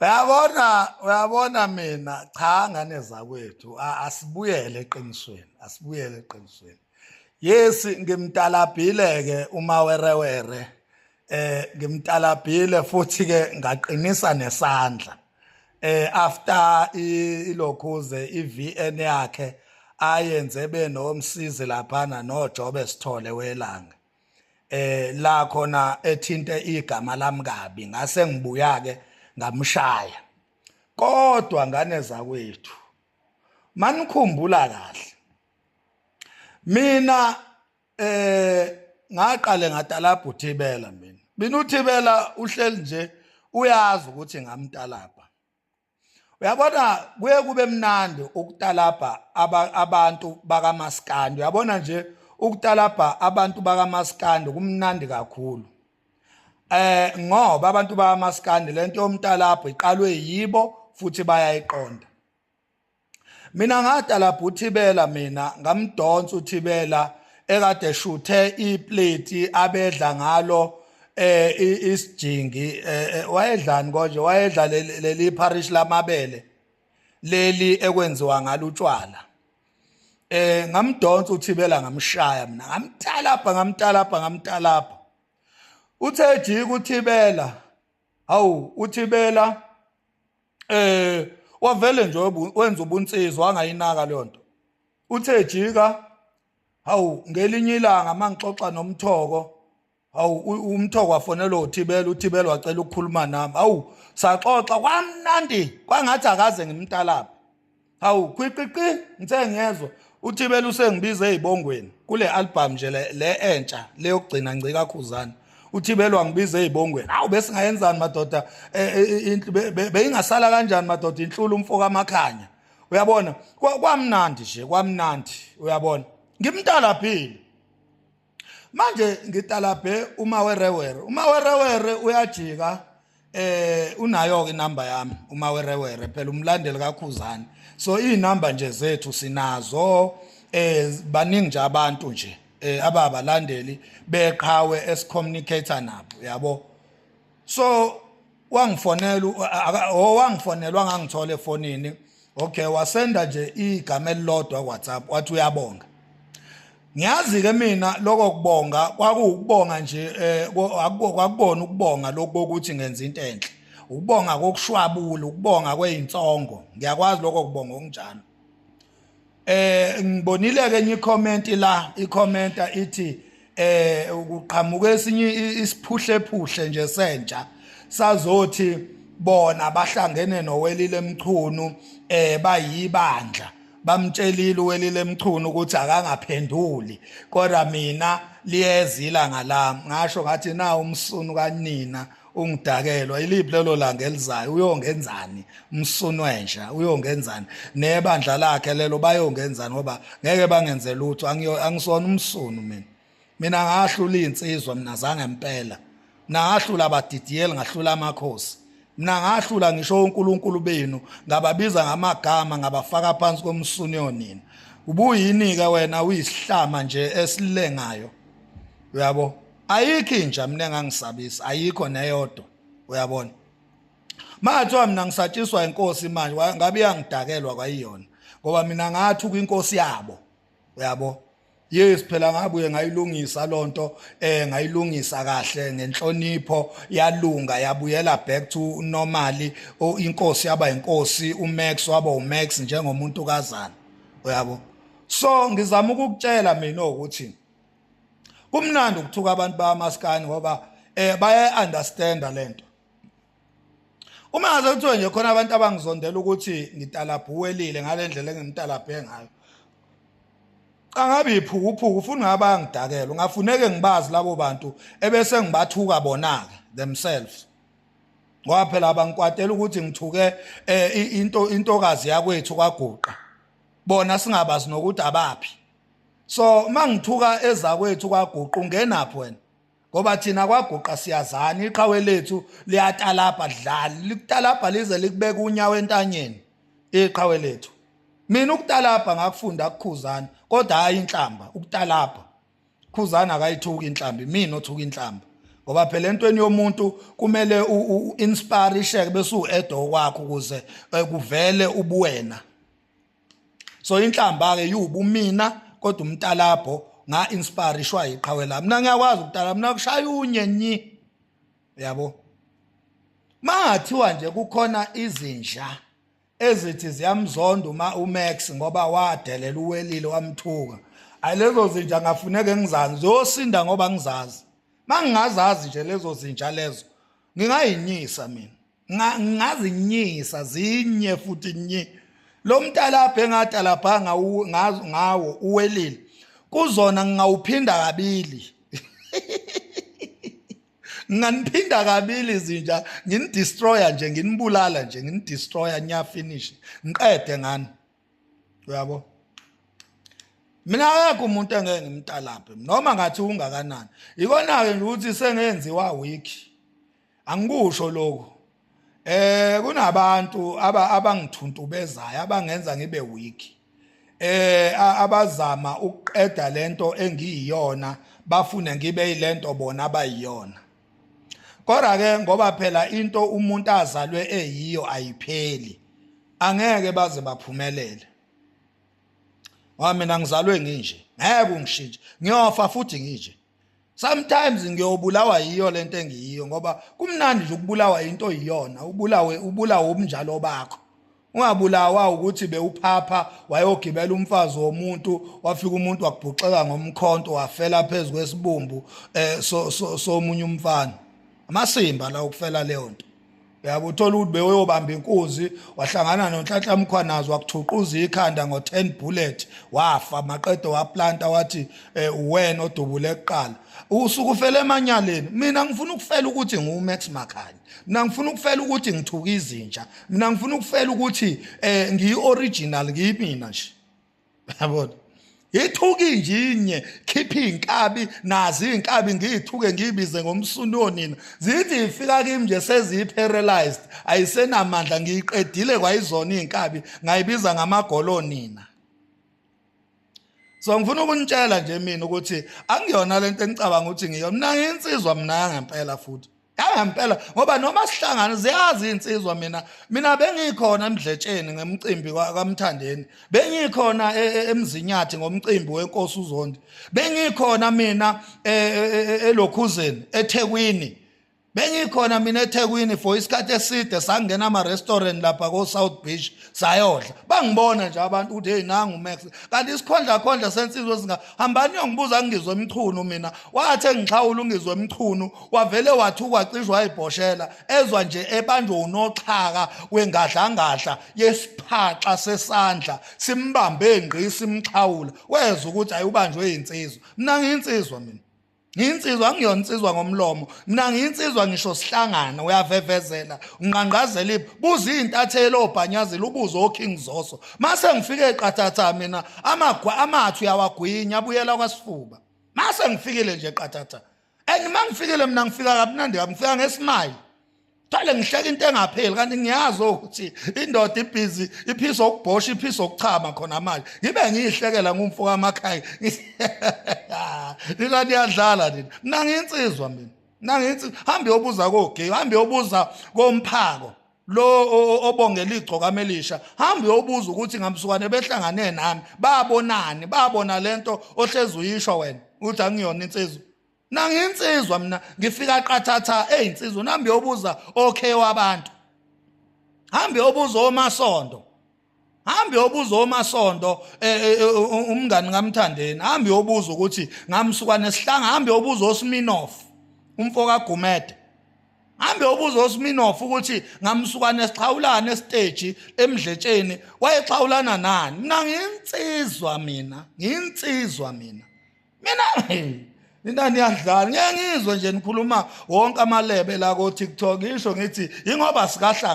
Uyabona, uyabona mina cha ngane zakwethu asibuyele eqinisweni, asibuyele eqinisweni. Yes, ngimtalabhile ke uMawerewere. Ngimtalabhile futhi ke ngaqinisa nesandla. After ilokhuze iVN yakhe ayenze benomsizi laphana noJobe Sithole welanga. La khona ethinte igama lami kabi ngase ngibuya ke ngamshaya kodwa ngane zakwethu manikhumbula kahle mina ngaqale ngatalabha uThibela mina uThibela uhleli nje uyazi ukuthi ngamtalabha. Uyabona kuye kube mnandi ukutalabha abantu bakamaskandi. Uyabona nje ukutalabha abantu bakamaskandi kumnandi kakhulu. Ngoba abantu bakamaskandi lento yomtalabho iqalwe yibo futhi bayayiqonda. Mina ngatalabha uThibela, mina ngamdonsa uThibela ekade shuthe iplate abedla ngalo isijingi. Wayedlani konje? Wayedla leli parish lamabele leli ekwenziwa ngalo utshwala. Ngamdonsa uThibela ngamshaya mina, ngamtalabha, ngamtalabha, ngamtalabha. Uthe jika uThibela, hawu uThibela wavele nje wenza ubunsizwa angayinaka leyo nto. Uthe jika, hawu ngelinye ilanga mangixoxa noMthoko, hawu uMthoko wafonelwa uThibela, uThibela wacela ukukhuluma nami. Hawu saxoxa kwamnandi kwangathi akaze ngimtalapha. Hawu khwiqiqi ngithe ngiyezwa uThibela usengibiza ezibongweni kule album nje le entsha leyokugcina ngcika Khuzani. uThibela wangibiza ezibongweni. Hawu besingayenzani madoda, beyingasala kanjani madoda inhlula umfo kaMakhanya. Uyabona kwamnandi nje, kwamnandi. Uyabona ngimtalaphile manje, ngitalabhe uMawerewere. UMawerewere uyajika, unayo ke inamba yami uMawerewere, phela umlandeli kaKhuzani, so inamba nje zethu sinazo. Baningi nje abantu nje ababalandeli beqhawe esicommunicator nabo, yabo. So wangifonela, owangifonelwa ngangithola efonini. Okay, wasenda nje igama elilodwa WhatsApp, wathi uyabonga. Ngiyazi ke mina lokho kubonga kwakuwukubonga nje, kwakubona ukubonga lokho ukuthi ngenza into enhle, ukubonga kokushwabula, ukubonga kweyinsongo. Ngiyakwazi lokho kubonga okunjalo. Ngibonile ke enye icomment la, icommenta ithi ukuqhamuka esinye isiphuhlephuhle nje sentsha sazothi bona bahlangene noWelile Mchunu, bayibandla, bamtshelile uWelile Mchunu ukuthi akangaphenduli, kodwa mina liyeza ilanga lami. Ngasho ngathi na umsunu kanina ungidakelwa iliphi lelo langa elizayo? Uyongenzani umsunu wenja? Uyongenzani nebandla lakhe lelo? Bayongenzani? Ngoba ngeke bangenze lutho. Angisona umsunu mina. Mina ngahlula izinsizwa mina zangempela, mina ngahlula abadidiyeli, ngahlula amakhosi, mina ngahlula ngisho uNkulunkulu benu, ngababiza ngamagama, ngabafaka phansi komsunu yonina. Ubuyini ke wena? Uyisihlama nje esilengayo, uyabo. Ayikho inja mina engangisabisa, ayikho neyodwa, uyabona. Mathiwa mina ngisatshiswa inkosi manje, ngabe iyangidakelwa kwayiyona, ngoba mina ngathi kwinkosi yabo, uyabo. Yes, phela ngabuye ngayilungisa lonto, ngayilungisa kahle ngenhlonipho, yalunga, yabuyela back to normally. Inkosi yaba inkosi, uMax waba uMax njengomuntu kazana, uyabo. So ngizama ukukutshela mina ukuthi kumnandi ukuthuka abantu bamaskani ngoba baya understand lento. Uma ngaze kuthiwe nje khona abantu abangizondela ukuthi ngitalabhuwelile ngale ndlela engimtalabhe ngayo, angabe iphukuphuku ufuna ngabe bayangidakela, ungafuneke ngibazi labo bantu ebese ngibathuka bona-ke themselves, ngoba phela abangikwatela ukuthi ngithuke into intokazi yakwethu kwaGuqa, bona singabazi nokuthi abaphi. So mangithuka ezakwethu kwaGuqa, ungenaphi wena? Ngoba thina kwaGuqa siyazana, iqhawe lethu liyatalabha dlali, likutalabha lize likubeka unyawo entanyeni iqhawe lethu. Mina ukutalabha ngakufunda kuKhuzana, kodwa hayi inhlamba. Ukutalabha, Khuzana akayithuki inhlamba, mina othuka inhlamba. Ngoba phela entweni yomuntu kumele u-inspire bese u-add okwakho ukuze kuvele ubuwena. So inhlamba ke yubumina, kodwa umtalabho nga inspirishwa iqhawe lami. Mina ngiyakwazi ukutala, mina kushaya unye nyi, yabo. Mangathiwa nje kukhona izinja ezithi ziyamzonda uma uMax ngoba wadelela uWelile wamthuka, ayilezo zinja ngafuneka ngizazi, ziyosinda ngoba ngizazi. Mangingazazi nje lezo zinja lezo, ngingayinyisa mina, ngingazinyisa zinye futhi nye. Lo mntalapha engatalapha ngawo uWelile kuzona ngingawuphinda kabili, nginganiphinda kabili zinja, nginidestroya nje, nginibulala nje, nginidestroya nya, finish, ngiqede ngani, uyabo. Mina akekho umuntu engeke ngimtalaphe noma ngathi ungakanani. Ikona-ke nje ukuthi sengenziwa weak, angikusho lokhu. Kunabantu abangithuntubezayo, abangenza ngibe weak, abazama ukuqeda lento engiyiyona, bafune ngibe yilento bona abayiyona. Kodwa ke ngoba phela into umuntu azalwe eyiyo ayipheli, angeke baze baphumelele. Ngoba mina ngizalwe nginje, ngeke ungishintshe, ngiyofa futhi nginje. Sometimes ngiyobulawa yiyo lento engiyiyo, ngoba kumnandi nje ukubulawa into oyiyona, ubulawe, ubulawe ubunjalo bakho, ungabulawa ukuthi bewuphapha wayogibela umfazi womuntu, wafika umuntu wakubhuxeka ngomkhonto, wafela phezu kwesibumbu so somunye umfana. Amasimba la ukufela leyo nto, uyabo. Uthola ukuthi bewuyobamba inkunzi, wahlangana noNhlanhla Mkhwanazi, wakuthuquza ikhanda ngo-10 bullet, wafa. Maqede waplanta wathi uwena odubule kuqala, usuke ufele emanyaleni. Mina ngifuna ukufela ukuthi ngiwuMax Makhanya, mina ngifuna ukufela ukuthi ngithuka izinja, mina ngifuna ukufela ukuthi ngiyi-original, ngiyimina nje, yabona. Ithuka injinye, khipha inkabi, nazi inkabi ngiyithuke, ngiyibize ngomsunu wonina, zithi ifika kimi nje seziyi-paralyzed, ayisenamandla, ngiyiqedile kwayizona iy'nkabi, ngayibiza ngamagolo nina. So ngifuna ukunitshela nje mina ukuthi angiyona lento engicabanga ukuthi ngiyona. Mina ngiyinsizwa mina yangempela, futhi yangempela, ngoba noma sihlangana ziyazi insizwa. Mina bengikhona emdletsheni ngemcimbi kaMthandeni, bengikhona eMzinyathi ngomcimbi wenkosi uZondi, bengikhona mina elokhuzeni eThekwini, bengikhona mina eThekwini for isikhathi eside. Sangena ama restaurant lapha ko South Beach, sayodla, bangibona nje abantu ukuthi hey, nangu Max. Kanti isikhondla khondla sensizwe singa hambani uyongibuza ngizwe emchunu. Mina wathi engixhawula ungizwe emchunu, wavele wathukwa, cishwa wayibhoshela, ezwa nje ebanjwe unoxhaka wengadlangadla yesiphaxa sesandla, simbambe ngqi, simxhawula, wezwa ukuthi ayubanjwe insizwa. Mina ngiyinsizwa, mina ngiyinsizwa, angiyona insizwa ngomlomo, mina ngiyinsizwa ngisho sihlangana uyavevezela, unqanqazela iphi, buza iy'ntathelo obhanyazela, ubuze oKing Zoso. Mase ngifike eqathatha mina amagwa amathu uyawagwinya, abuyela kwasifuba mase ngifikile nje qathatha. And uma ngifikile mina ngifika kamnandi kabi, ngifika ngesmile, thwale ngihleka into engapheli, kanti ngiyazi ukuthi indoda ibhizi iphisa ukubhosha, iphisa ukuchama khona manje, ngibe ngiyihlekela ngumfo kamakhaya. Nina niyadlala nina, mina ngiyinsizwa, mina ngiyinsizwa. Hambe uyobuza koGeyi, hambe uyobuza komphako lo obongela igcokama elisha, hambe uyobuza ukuthi ngamsukwane behlangane nami babonani, babona lento ohlezi uyisho wena uthi angiyona insizwa. Nangiyinsizwa mina, ngifika qathatha eyinsizwa. Nambe uyobuza okay wabantu, hambe uyobuza omasondo, hambe uyobuza omasondo, umngani kaMthandeni, hambe uyobuza ukuthi ngamsukwane sihlanga, hambe uyobuza oSminoff umfo kaGumede, hambe uyobuza oSminoff ukuthi ngamsukwane sixhawulana estage emdletsheni, wayexhawulana nani. Mina ngiyinsizwa, mina ngiyinsizwa mina. Mina niyadlala, ngeke ngizwe nje nikhuluma wonke amalebe la ko TikTok, ngisho ngithi ingoba sikahlanga.